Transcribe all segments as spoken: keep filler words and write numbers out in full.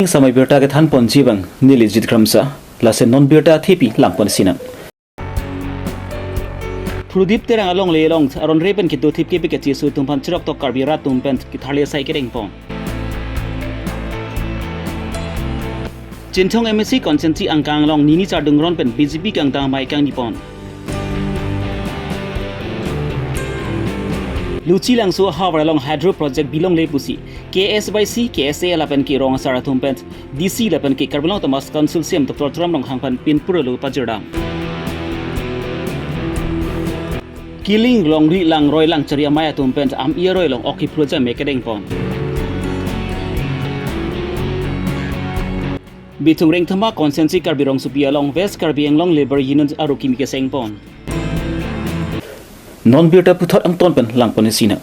Samai birta kethan ponji abang neli Jit Kramsa, laso non birta thepi lang pon sinang. Prodip Terang alongle along aron re pen kedo thip kepik kacheso atum aphan Chiroktok Karbi arat atum pen ketharli asai kedeng pon. Chinthong M A C constituency angkang along nini chardung ron pen B J P kangdang amei kangni pon. Luchilangso ahavar along hydro project bilongle pusi K S Y C, K S A lapen ke rong asar atum pen D C lapen ke Karbi Anglong Autonomous Council C E M Doctor Tuliram Ronghang aphan pinpur lo pajirdam. Kiling longri langroi langchari amei atum pen am-i aroi along ok kiphru ajame kedeng pon. Bithung Rengthama constituency Karbi Rongsopi along West Karbi Anglong Labour Union aro kimi keseng pon. Non birta puthot angton pen lang pon sinang.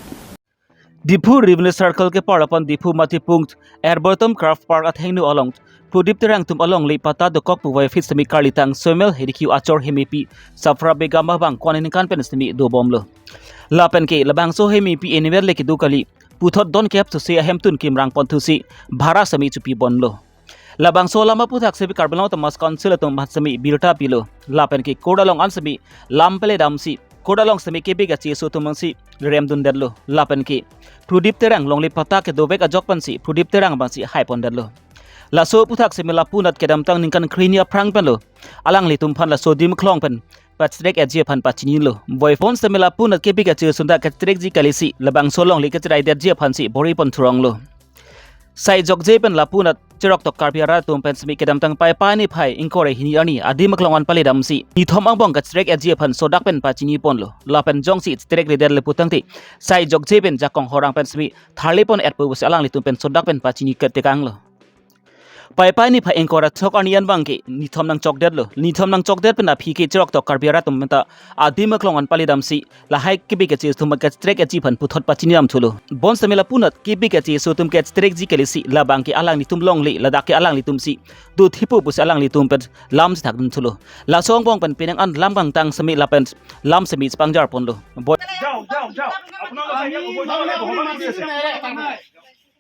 Diphu Revenue Circle kepar lapen Diphu Matipung Arboretum Craft Park athengno along Prodip Terang atum alongle patta dokok pu voiphit semi karlitang Samuel Hidikhiu achor hemepi Safra Begum abang ko-an aningkan pen semi dobomlo. Lapen ke labangso hemepi annual le kedo kali, puthot don kep thusi ahemtun kimrang pon thusi bhara semi chupi bomlo. Labangso alam aphuthak semi Karbi Anglong Autonomous Council atum aphan semi birta pilo. Lapen ke court along an semi lam pele damsi court along semi kepik kacheso atum aphansi remdundetlo. Lapen ke Prodip Terang longle patta kedovek ajok pensi Prodip Terang abangsi hai pondetlo. Laso aphuthak semi lapu anat kedamtang ningkan krehini aphrang penlo alanglitum aphan laso adim aklong pen pachetrek etji aphan pachinilo. Voiphit semi lapu anat kepik kacheso atum ta kachitrekji kalisi labangso alongle kachiraidetji aphansi bor-i pon thuronglo. Sai jokje pen lapu anat Chiroktok Karbi arat atum pen semi kedamtang Paipai niphai ingkoi ra hini arni adim aklong an pale damsi nithom angbong kachetrek etji aphan sodak pen pachini ponlo. Lapen jongsi chitrekredet le putangte sai jokje pen jakong horang pen semi tharli pon etpo pusi alanglitum pen sodak pen pachini ketekanglo. Paipai niphai ingkoi ra throk arni an abang ke nithom nangchokdetlo. Nithom nangchokdet pen aphi ke Chiroktok Karbi arat atum pen ta adim aklong an pale damsi lahai kepik kacheso atum kachetrek etji aphan puthot pachini dam thulo. Bon semi lapu anat kepik kacheso atum kachitrekji kalisi labang ke alanglitum longle ladak ke alanglitumsi do thipo pusi alanglitum pen lam chethak dun thulo. Laso angbong pen penang an lam kangtang semi lapen lam semi chepangjar ponlo. Bo- যাওক, যাওক, যাওক। আপোনালোকে ইয়াত হ'ব, যাব, যাব, হ'ব, হ'ব, হ'ব।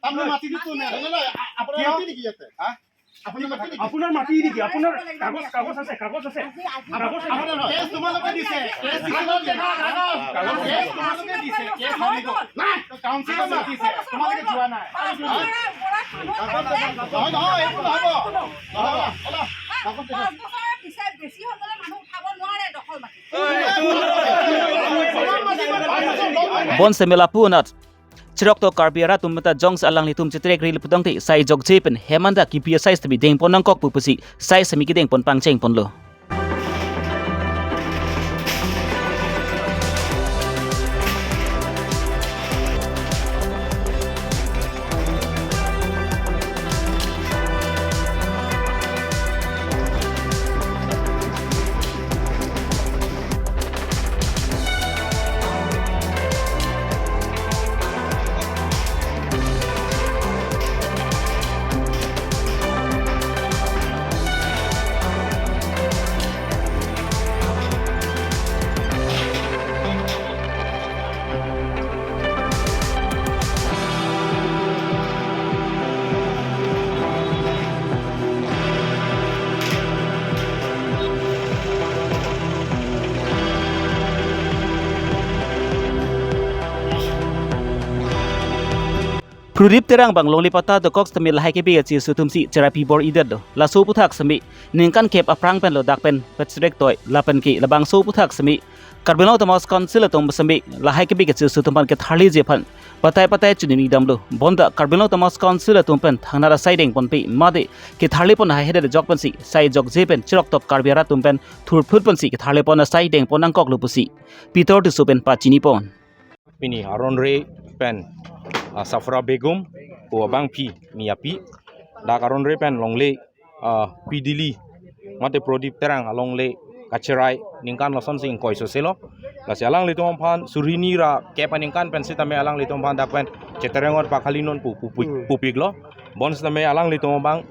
তামোল মাটি দিতো নাই, নহয়, নহয়, আ-, আপোনাৰ কিয়? মাটি নেকি ইয়াতে? হা? আপোনাৰ মাটি নেকি? আপোনাৰ মাটি নেকি? আপোনাৰ কাগজ, কাগজ আছে, কাগজ আছে। আজি, আজি কাগজ আছে। আপোনাৰ নহয়। কেছ তোমালোকে দিছে, কেছ দিছে, কাগজ আছে। কাগজ আছে। কেছ তোমালোকে দিছে, কেছ হৈ গ'ল। নাই। কাউন্সিলে মাতিছে, তোমালোকে যোৱা নাই। পাঁচ বছৰ, পাঁচ বছৰ, নহয়, নহয়, এইটো নহ'ব। নহ'ব। পাঁচ বছৰৰ পিছে বেছি হৈ গ'লে মানুহ উঠাব নোৱাৰে দখল মাটি। Bon semi lapu anat Chiroktok Karbi arat atum ta jongsi alanglitum chitrekre le putangte sai jokje pen hem anta kipi asai semi dengpon nangkok pu pusi sai semi kedengpon pangcheng ponlo. Prodip Terang abang longle patta dokok sitame lahai kebi kacheso atumsi cherapi bor-idetlo. Laso aputhak sitame ningkan kep aphrang penlo dak pen petsrek toi lapen ke labangso aputhak sitame Karbi Anglong Autonomous Council atum sitame lahai kebi kacheso atum aphan ketharliji aphan patai patai chunini damlo. Bonta Karbi Anglong Autonomous Council atum pen thangnat asai dengponpe mate ketharlipon haihedet ajok pensi sai jokje pen chiroktok Karbi arat atum pen thurphut pensi ketharlipon asai dengpon nangkoklo pusi Peter Tisso pen pachinipon. Pini aron re pen, ah, Safra Begum pu abangpi mi api. Dak aron re pen longle, ah, Pidili mate Prodip Terang alongle kacherai ningkan lasonsi ingkoi soselo. Lasi alanglitum aphan suri hini ra kep aningkan pen sitame alanglitum aphan dak pen cheterengot pakhalinon pu, pu, pu, Hmm. pupiklo. Bon sitame alanglitum abang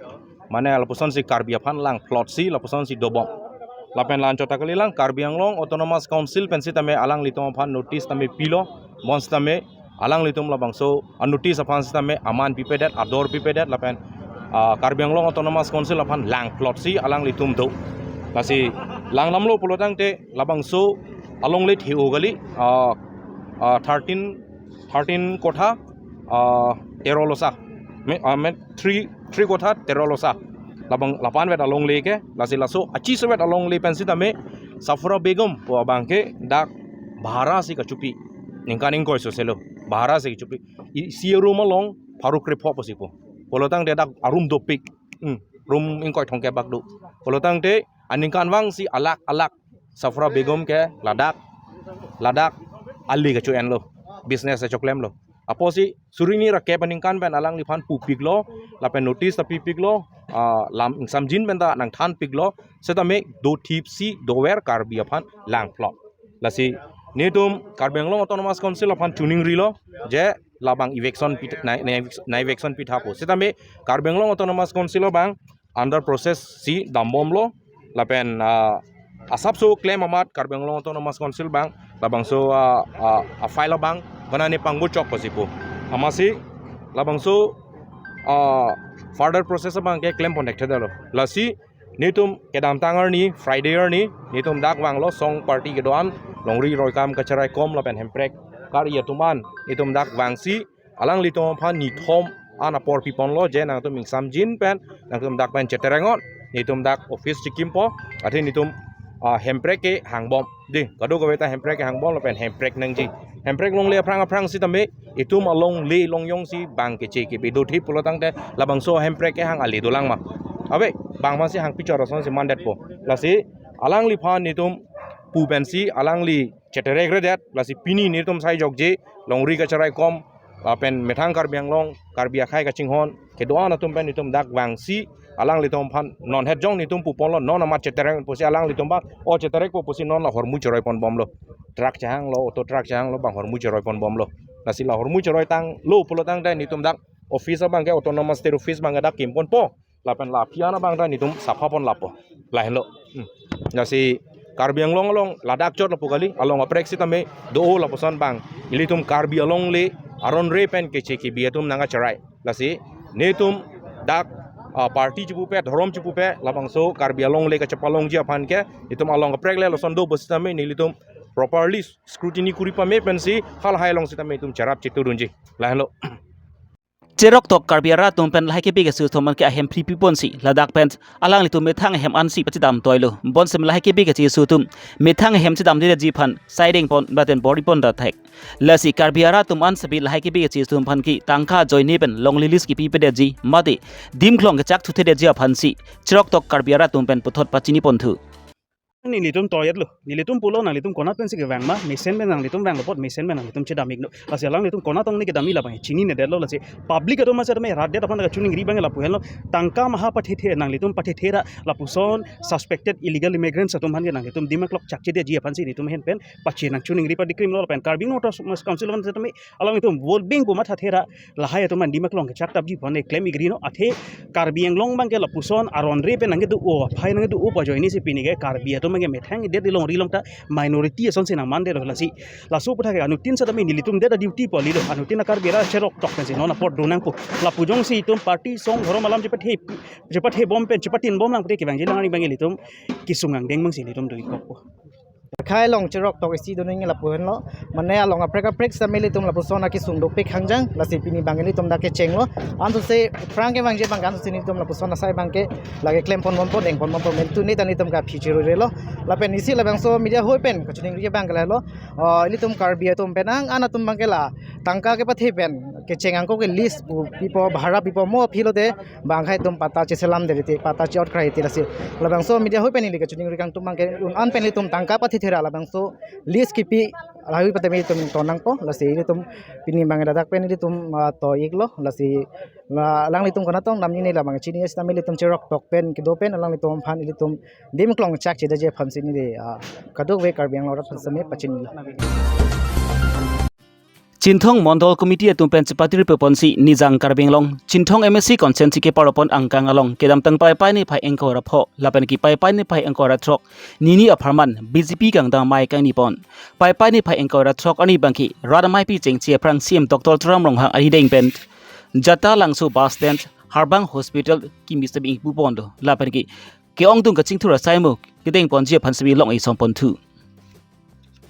mane lapusonsi Karbi aphan lang plot si lapusonsi dobom. Lapen la-anchot ta kalilang Karbi Anglong Autonomous Council pen sitame alanglitum aphan notice tame pilo. Bon sitame alanglitum labangso a-notice aphan sitame aman pipedet, ador pipedet lapen ah, Karbi Anglong Autonomous Council aphan langplot si alanglitum do. Lasi langdamlo pulo tangte labangso alongle the-o kali, ah, ah, thirteen, thirteen kotha, ah, tero losa. Me, ah, me three, three kotha tero losa. Labang lapan vet alongle ke, lasi laso achiso vet alongle pen sitame Safura Begum pu abang ke dak bhara si kachopi. Ningkan ingkoi sose lo. Bhara si kachopi. Isi room along pharo krepho pusi pu. Pulo tangte dak arum dopik. Hmm. Room ingkoi thomkep bak do. Pulo tangte aningkanvang si alak alak Safura Begum ke ladak, ladak ale kacho-enlo. Business choklemlo. Apotsi suri hini ra kep aningkan pen alangliphan pupiklo, lapen notice ta pipiklo, ah, lam ingsamjin pen ta nangthanpiklo, sitame dothip si dover Karbi aphan langplot. Lasi netum Karbi Anglong Autonomous Council aphan choningrilo, je labang eviction pit-, na, na, na eviction pitha pu. Sitame Karbi Anglong Autonomous Council abang under process si dambomlo, lapen, ah, asapso klem amat Karbi Anglong Autonomous Council abang labangso, ah, ah, a-file abang konane pangbuchok pusi pu. Amatsi labangso, ah, further process abang ke klem ponthekthedetlo. Lasi netum kedamtang arni, Friday arni, netum dak vanglo song party kedo-an, longri roikam kacharaikom lapen hemprek kar-i atum an, netum dak vangsi alanglitum aphan nithom an apor piponlo, je nangtum ingsamjin pen nangtum dak pen chetereng-ot, netum dak office chikimpo, athe netum, ah, hemprek ke hangbom. Dei, kadokave ta hemprek ke hangbom lapen hemprek nangji. Hemprek longle aphrang aphrang sitame itum alongle longjong si bang keche kebi dothip pulo tangte labangso hemprek kehang ale dolang ma? Ave, bang aphansi hang pichor asonsi mandetpo. Lasi alangliphan netum pu pensi alangli cheterekredet, lasi pini netum sai jokje, longri kacharaikom, lapen methang Karbi Anglong, Karbi akhei kachinghon kedo-an atum pen netum dak vangsi alanglitum aphan non het jong netum puponlo, non amat cheterek pusi alanglitum abang, o cheterekpo pusi non la hormu choroi ponbomlo. Truck chehanglo, auto truck chehanglo, bang hormu choroi ponbomlo. Lasi la hormu choroitanglo pulo tangte netum dak office abang ke Autonomous State Office abang ke dak kimponpo. Lapen la aphi an abang ta netum sapha pon lapo. Lahenlo. Hmm. Lasi Karbi Anglong along ladak chot lapu kali, along aprek sitame do-o lapuson bang ilitum Karbi alongle aron re pen keche kebi atum nangkacharai. Lasi netum dak, ah, party chipupe, dhorom chipupe, labangso Karbi alongle kachepalongji aphan ke netum along aprek le lason do pu sitame nelitum properly scrutiny kuri pame pensi halahai along sitame netum cherap chitu dunji. Lahenlo. Cheroktok Karbi arat atum pen lahai kebi kechesu atum ke ahem phri piponsi ladak pen alanglitum methang ahem ansi pachedam toilo. Bonsitame lahai kebi kechesu atum methang ahem chedamdedetji aphan saideng pon lapen bor-i pon ta thek. Lasi Karbi arat atum an sabi lahai kebi kechesu atum aphan ke tangka ajoine pen longle lease kipi pedetji mate dim klong kechak thuthedetji aphansi cheroktok Karbi arat atum pen puthot pachini ponthu. Nelitum toyet lo, nelitum pulo, nanglitum konat pensi kevang ma, mesen pen nanglitum vanglo apot, mesen pen nanglitum chedam ikno. Lasi alanglitum konat tong ni kedam ila abang chinine detlo, lasi public atum masa tame rat det aphan kachiningri abang lapu henlo, tangka maha pathethe, nanglitum pathethe ra lapuson suspected illegal immigrants atum aphan ke nanglitum dim aklok chakchedetji aphansi netum ahin pen pachi nangchiningri padikrimlo lapen Karbi Anglong Autonomous Council aphan tame alanglitum vote bing pu mathathe ra lahai atum an dim aklong kechak tapji aphan ne klem igrino, athe Karbi Anglong abang ke lapuson aron re pen nangkedo-o, aphai nangkedo-o pu ajoine si pini ke Karbi atum abang ke methang det along ri along ta minority asonsi nangmandetlo, lasi laso aputhak ke anuttin sitame nelitum det a-duty pu kalilo, anuttin a-Karbi arat cheroktok pensi non apor donangpo. Lapu jongsi itum party song dhorom alam chepathe, chepathebom pen chepatinbom lang pute kevangji lang ari abang ilitum kesung angdeng abangsi ilitum do-ikokpo. Akhei along cheroktok isi doning lapu henlo. Mane along aprek aprek sitame ilitum lapuson akesung dopik hangjang. Lasi pini abang ilitum dak kechenglo. Ansose aphrang kevangji abang ke ansose nelitum lapuson asai abang ke lake klem ponbompo, deng ponbompo, mentu ni ta nelitum ke aphi chirurelo. Lapen isi labangso media hoi pen kachiningri abang ke lahelo. Ah, ilitum Karbi atum pen ang an atum abang ke la tangka kepathe pen kecheng angko ke lease pu pipo, bhara pipo, mo aphi lote bang akhei atum patta cheselamde rite, patta che-ot krai rite, lasi labangso media hoi pen ili kachiningri kangtung abang ke un an pen ilitum tangka pathethe ra labangso lease kipi lahai patame itum tonangpo, lasi ilitum pini abang ladak pen ilitum, ah, to-iklo, lasi la alanglitum konat tong damji ne labang chini sitame ilitum cheroktok pen kedo pen alanglitum aphan ilitum dim klong chakchedetji aphansi neli, ah, kadokave Karbi Anglong arat aphan sitame pachinilo. Chinthong Mondol Committee atum pen chepatiri peponsi Nijang Karbi Anglong Chinthong M A C constituency kepar-opon angkang along kedamtang Paipai niphai ingkoi ra pho lapen ke Paipai niphai ingkoi ra throk nini apharman B J P kangdam amei kangni pon. Paipai niphai ingkoi ra throk arni abang ke rat ameipi chengche aphrang C M Doctor Tuliram Ronghang arideng pen Jatalangso bus stand Harbang Hospital kimi sitame ingpu pon do. Lapen ke ke-ongdung kachingthur asai mo kedeng ponji aphan sitame long-e som ponthu.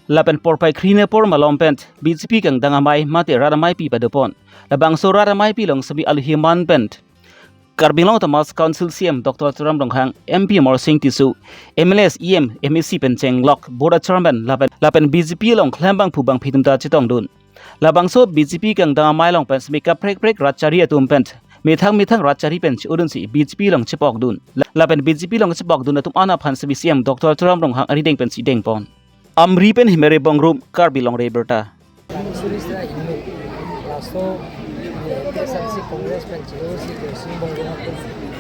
Lapen porphai kre-hini apor malom pen B J P kangdang amei mate rat ameipi pado pon. Labangso rat ameipi along sitame alohi aman pen Karbi Anglong Autonomous Council C E M Doctor Tuliram Ronghang, M P Amarsing Tisso, M L As, E M, M A C pen chenglok, Board Chairman, lapen, lapen B J P along klembangphu bangphi atum ta chetongdun. Labangso B J P kangdang amei along pen sitame kaprek kaprek rat chari atum pen methang methang rat chari pen che-odunsi B J P along chepokdun. La-, lapen B J P along chepokdun atum an aphan sitame C E M Doctor Tuliram Ronghang arideng pensi dengpon. Amri pen Himere Bongrung, Karbi Longri Abirta. Surisra Ingnuk, laso, eh, K S R C Congress pen C O C Joysing Bongrung pen,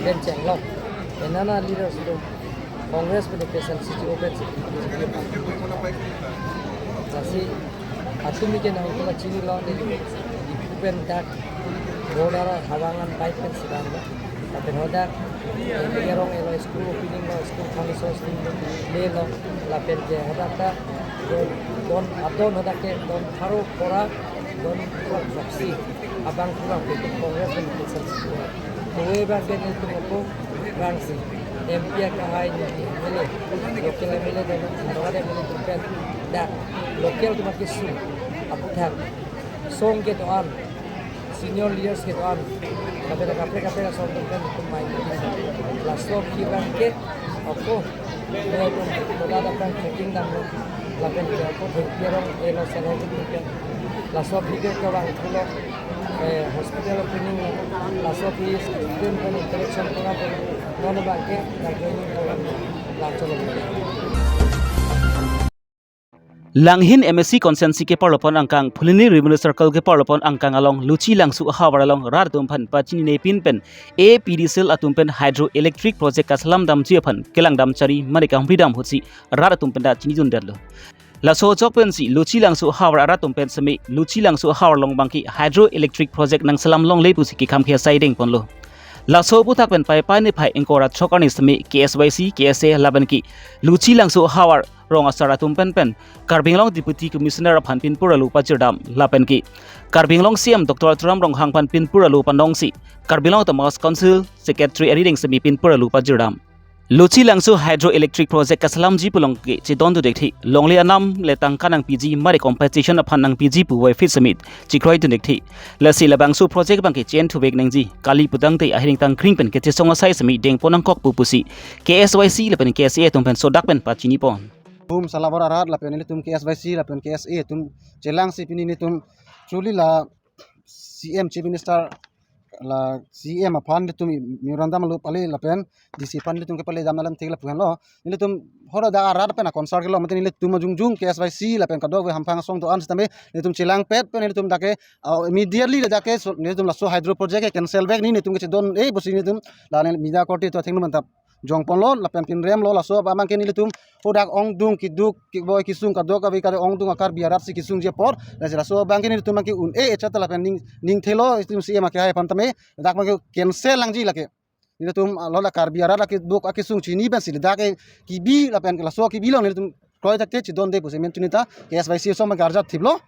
pen chenglok. Enana leaders atum Congress pen K S R C C O pen si. Lasi atum ke nangkula chinilo ne pen dak border hawangan bike pen sedang lo. Lapen hadak, eh, kerong elo school opening lo, school foundation school le lo. Lapen ke hadak ta don, don, adon hadak ke don pharo phora, don pharo throksi. Abang kurang ke Congress pen K S R C C. Kove abang ke netum ako rangsi M P akehai ni M L A, local M L A dan Dharwad M L A atum pen dak local atum akesung aputhak song kedo-an, senior leaders kedo-an, lapen kaprek kaprek asong atum pen itum mai. Laso aphi abang ke ako, eh, atum boda aphrang trekking damlo, lapen ke ako thengpi arong elo selai atum pen. Laso aphi ke kevang pulo, eh, hospital opening lo, laso aphi student pen interaction program lo, non abang ke dak joining program lo, laso lo. Langhin M A C constituency keparlopon angkang, Phuloni Revenue Circle keparlopon angkang along Luchi Langso ahavar along rat atum aphan pachinine pin pen A P D C L atum pen hydroelectric project kaselam damji aphan kelangdam chari mane kahumri dam ahutsi rat atum pen ta chinidundetlo. Laso ajok pensi Luchi Langso ahavar arat atum pen sitame Luchi Langso ahavar along abang ke hydroelectric project nangselam longle pusi kekham ke asai dengponlo. Laso aputhak pen Paipai niphai ingkoi ra throk arni sitame K S Y C, K S A lapen ke Luchi Langso ahavar rong asar atum pen pen Karbi Anglong Deputy Commissioner aphan pinpur alo pajirdam lapen ke Karbi Anglong C E M Doctor Tuliram Ronghang aphan pinpur alo pandongsi Karbi Anglong Autonomous Council Secretary arideng sitame pinpur alo pajirdam. Luchi Langso hydroelectric project kaselamji pu along ke chedon dodek thi, longle anam le tangka nangpiji mare compensation aphan nangpiji pu voiphit sitame chekroi dodek thi. Lasi labangso project abang ke che-en thuvek nangji, kali putangte ahiring tangkring pen kechesong asai sitame dengpon nangkok pu pusi K S Y C lapen K S A atum pen sodak pen pachinipon. Hum salabor arat lapen nelitum K S Y C lapen K S A atum chelangsi pini nelitum chuli la C M, Chief Minister, la C M aphan nelitum memorandum alo pale lapen D C aphan nelitum kepale jam alam thik lapu henlo. Nelitum hadak arat pen a-concern kelo mate nelitum ajungjung K S Y C lapen kadokave hamphang asong do-an sitame nelitum chelangpet pen nelitum dak ke, uh, immediately dak ke so, nelitum laso hydro project ke cancel back ni nelitum kechedon-e pusi nelitum la neli media korte atum athengno mantap jongponlo lapen pinremlo. Laso abang ke nelitum hadak ongdung keduk keboi kesung kadokave kare ongdung a-Karbi arat si kesungji apor. Lasi laso abang ke nelitum abang ke un-e echat lapen ning, ning thelo itum C M akehai aphan tame dak abang ke cancel nangji lake. Nelitum, ah, lo la Karbi arat lake duk akesung chini pensi dak ke kebi lapen ke laso kebi along nelitum kroitakte chedonde pusi mentu neta K S Y C asong abang ke arjap thiplo.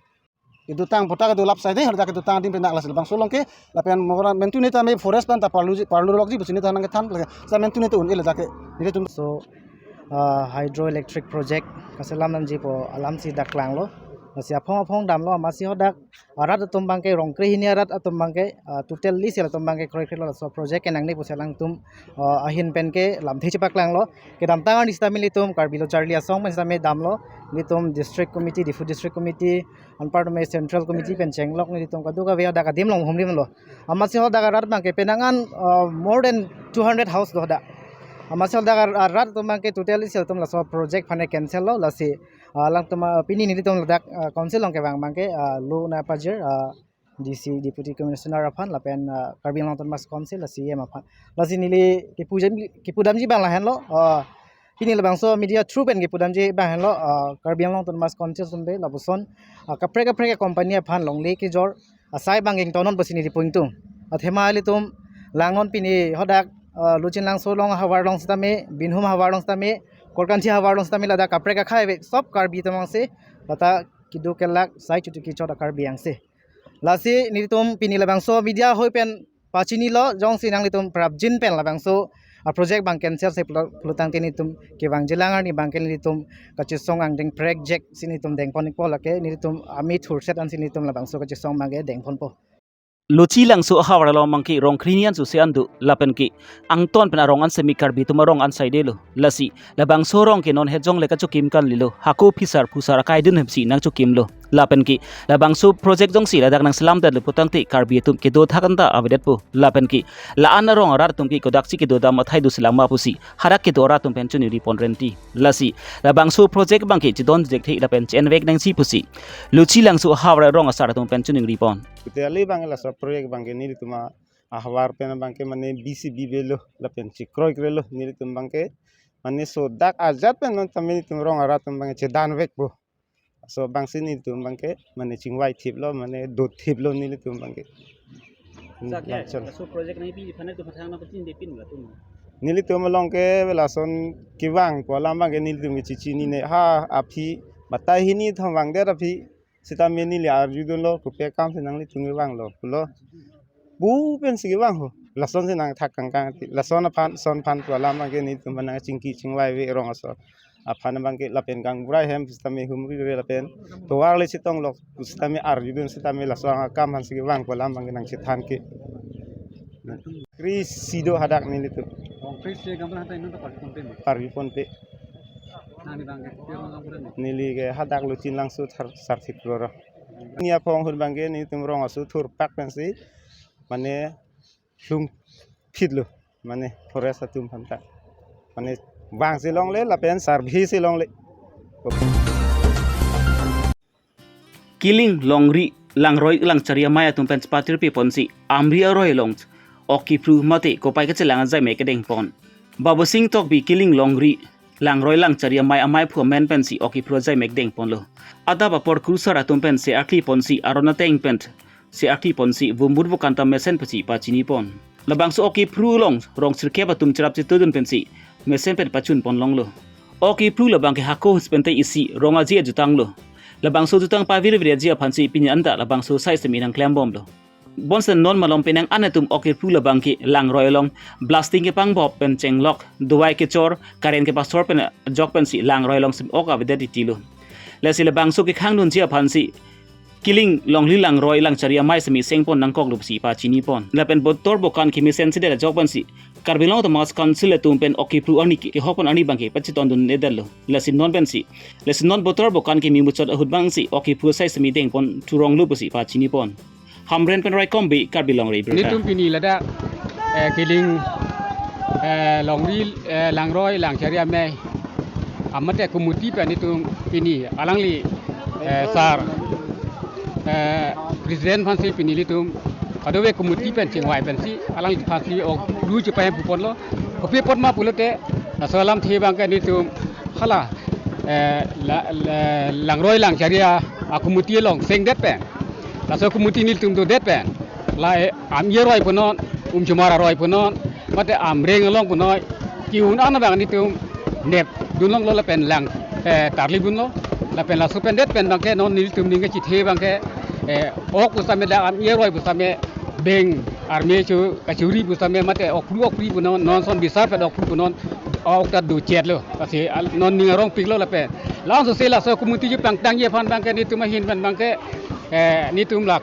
Kedotang pota kedo lap side, hadak kedotang adim pen dak lasi labangso along ke, lapen mokora mentu neta me forest pen ta parlu ji, parlu lokji pusi neta nangkethan lake. Sa mentu neta un-e le dak ke. Nelitum so, ah, hydroelectric project kaselam nangji pu alam si dak klanglo. Lasi aphong aphong damlo, amatsi hadak arat atum abang ke rong kre-hini arat atum abang ke, ah, total list atum abang ke kroi krelo laso project ke nangne pusi alangtum, ah, ahin pen ke lamthe chepaklanglo. Kedamtang arni sitame nelitum Karbi Lo Charli Asong pen sitame damlo, nelitum district committee, Diphu district committee, anparta me central committee pen chenglok nelitum kadokave hadak adim along humrimlo. Amatsi hadak arat abang ke penang an, uh, more than two hundred house do hadak. Amatsi hadak ar-, arat atum abang ke total isi atum laso project aphan ke cancel lo, lasi, uh, alangtum, uh, pini nelitum ladak, uh, council along kevang abang ke, uh, lo nangpajir, uh, D C, Deputy Commissioner aphan lapen, uh, Karbi Anglong Autonomous Council la C E M aphan. Lasi neli kepudam, kepudamji abang lahenlo, uh, pini labangso media through pen kepudamji abang henlo, ah, Karbi Anglong Autonomous Council atum pen lapuson, ah, kaprek kaprek a-company aphan longle kejor asai abang ingtonon pusi neli pu ingtung. Athema ilitum langnon pini hadak, ah, Luchi Langso along ahavar along sitame, Binhum ahavar along sitame, Korkanthi ahavar along sitame ladak kaprek akhai ave sob Karbi atum angse, lata keduk kelak sai chutu kechot a-Karbi angse. Lasi nelitum pini labangso media ahoi pen Pachinilo, jongsi nanglitum prapjin pen labangso a project abang cancel si pulo, pulotangte nelitum kevangjilang arni abangke nelitum kachesong angdeng project si nelitum dengpon-ikpo, lake nelitum amei thurset ansi nelitum labangso kachesong abangke dengponpo. Lochilangso ahavar along abangke rong krini an susi an do, lapen ke angton pen arong an semi Karbi atum arong an saidelo. Lasi labangso arong ke non het jongle kachokim kanlilo, hako phisar phusar akai dun hemsi nangchokimlo. Lapen ke labangso project jongsi ladak nangselamdetlo putangte Karbi atum kedo thak anta avedetpo. Lapen ke la-an arong arat atum ke kodaksi kedo dam athai doselang ma pusi hadak kedo arat atum pen choningri ponrenti. Lasi labangso project abangke chedon jekthe lapen che-envek nangji pusi Lochilangso ahavar arong asar atum pen choningri pon. Kute ali abang laso project abangke nelitum ahavar pen abangke mane bisi bibelo lapen chikroikrelo nelitum abangke mane sodak ajat pen non tame nelitum rong arat atum abangke chedanvekpo. So abangsi nelitum abangke mane chingvai thiplo, mane dot thiplo nelitum abangke. Hmm, Chak ya, langsung. Laso project nangpi aphan nangtum pathang nangpachini depin latum. Nelitum along ke lason kevangpo alam abangke nelitum ke chechinine ha aphi batai hini thom vangdet aphi sitame neli arjudunlo kopi akam si nanglitum kevanglo pulo. Bu pensi kevang ho. Lasonsi nangthak kangkang ti. Lason aphan, son aphan pu alam abangke nelitum aphan nangchingki chingvaive rong aso aphan abangke lapen kangburai hem sitame humri re lapen tovar le chitong lok sitame arjudun sitame laso akam aphansi kevangpo alam abangke nangchethan ke. Kri si do hadak nelitum. Kri si gambar hatai nonton Karbi ponpe ma? Karbi ponpe. Nangli abangke kopi arong along pura ni? Neli ke hadak Lochinlangso thar sarthik roro. Ni aphong ahut abangke nelitum rong aso thurpak pensi mane lung phitlo, mane forest atum aphanta. Mane bang si longle lapen survey si longle. Kiling, Longri, Langroi, Langchari amei atum pen chepatirpi ponsi Amri aroi along ok kephru mate kopai kachelang ajaimek kedengpon. Babusing Tokbi Kiling, Longri, Langroi, Langchari amei ameiphu amen pensi ok kephru ajaimek dengponlo. Adap apor kurusar atum pen se-arki ponsi aron ateng pen se-arki ponsi vumbur vukanta mesen pensi pachinipon. Labangso ok kephru along rong sirkep atum cherap chetudun pensi mesen pen pachunpon longlo. Ok kephru labangke hako his pente isi rong aji ajutanglo. Labangso jutang pavirvir aji aphansi pini anta labangso sai semi nangklembomlo. Bonsen non malom penang an atum ok kephru labangke Langroi along blasting kepangbop pen chenglok, dovai kechor, current kepasor pen ajok pensi Langroi along sim ok avedet titilo. Lasi labangso kekhangdunji aphansi Kiling, Longri, Langroi, Langchari amei semi sengpon nangkoklo pusi pachinipon. Lapen botor bokan kemesen sedet ajok pensi Karbi Anglong Autonomous Council atum pen ok kephru arni ke, kehokpon arni abangke pachitondun-edetlo. Lasi non pensi, lasi non botor bokan keme muchot ahut abangsi ok kephru sai semi dengpon thuronglo pusi pachinipon. Hamren pen Raikom Bey, Karbi Longri Abirta. Nelitum pini ladak, eh, Kiling, eh, Longri, eh, Langroi, Langchari amei amate committee pen nelitum pini alangli, eh, sar, eh, president aphansi pini nelitum kadokave committee pen chingvai pensi alangli aphansi ok kephru chepahemphuponlo. Kopi apot ma pulote laso alamthe abangke nelitum hala, eh, la, la, Langroi Langchari a, a committee along sengdet pen, laso committee nelitum dodet pen, la, eh, Ami aroi punon, Umjumar aroi punon, mate Amreng along punon, ke-un an abang nelitum nepdun longlo lapen lang, eh, tarlipdunlo. Lapen laso pen det pen abangke non nelitum ning kachethe abangke, eh, ok pusitame dak Ami aroi pusitame beng arme chu kachuri pusitame mate ok phru ok phri punon, non ason bisar pen ok phru punon, ok ta dochetlo. Lasi al-, non ning arongpiklo lapen. Langsose laso committee chepangtangji aphan abangke nelitum ahin pen abangke, eh, nelitum lak,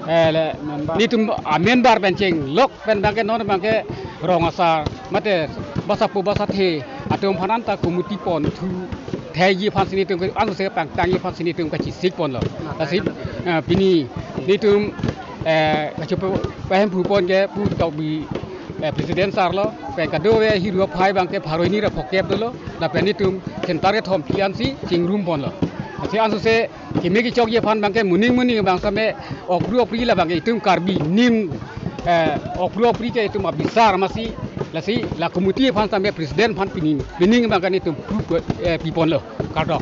eh, le, nelitum a-member pen chenglok pen abangke non abangke rong asar mate basapo basathe atum aphan anta committee pon thu theji aphansi nelitum ke, ansose pangtangji aphansi nelitum kachesik ponlo. Lasi, eh, pini nelitum, eh, kachepa-, pahemphu pon ke Pu Tokbi, eh, president sar lo, pen kadokave hiru aphai abangke pharo hini ra phokep dolo, lapen nelitum center kethom phli ansi chingrum ponlo. Lasi ansose keme kechokji aphan abangke moning moning abang sitame ok phru ok phri labangke itum Karbi anim, eh, ok phru ok phri ke itum abisar amatsi, lasi la committee aphan sitame president aphan pini, pining abangke nelitum phru, eh, piponlo. Kardom.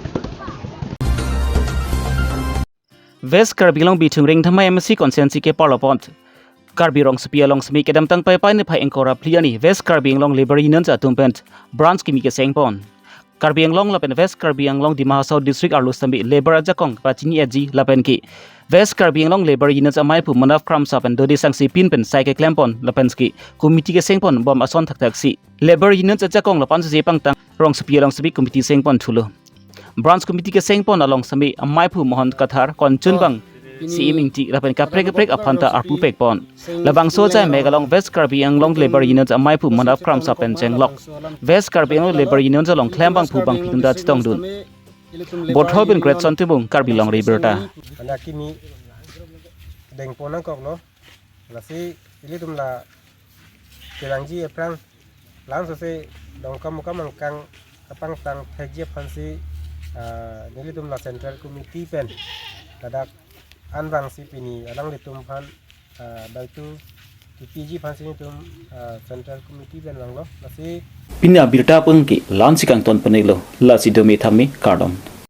West Karbi Anglong Bithung Rengthamai M A C constituency ke parlopon Karbi Rongsopi along semi kedamtang Paipai niphai ingkoi ra phli arni West Karbi Anglong Labour Union atum pen branch kimi kesengpon. Karbi Anglong lapen West Karbi Anglong Dima Hasao district arlo sitame labour ajakong pachini aji lapen ke West Karbi Anglong Labour Union amaiphu Manav Kramsa pen dode sangse pin pen sai keklem pon lapen ke committee keseng pon bom ason thakthak si Labour Union ajakong lapu-an sese pangtang rongsopi along sitame committee seng pon thulo. Branch committee keseng pon along sitame amaiphu Mohon Kathar konchun bang si imingti lapen kaprek kaprek aphanta arpu pek pon. Labangso ajai mek along West Karbi Anglong Labour Union amaiphu Manav Kramsa pen chenglok West Karbi Anglong Labour Union along klembangphu bangphi atum ta chetongdun. Bothoi pen Greatson Timung, Karbi Longri Abirta. Anak kimi dengpon nangkoklo. Lasi ilitum la kevangji aphrang langsose Dongkamukam angkang kapangtang thekji aphansi, ah, nelitum la Central Committee pen ladak anvangsi pini alanglitum aphan, ah, baitu kipiji aphansi nelitum, ah, Central Committee pen vanglo. Lasi pini abirta pengki la-ansi kangton penilo, lasi dome thame kardom.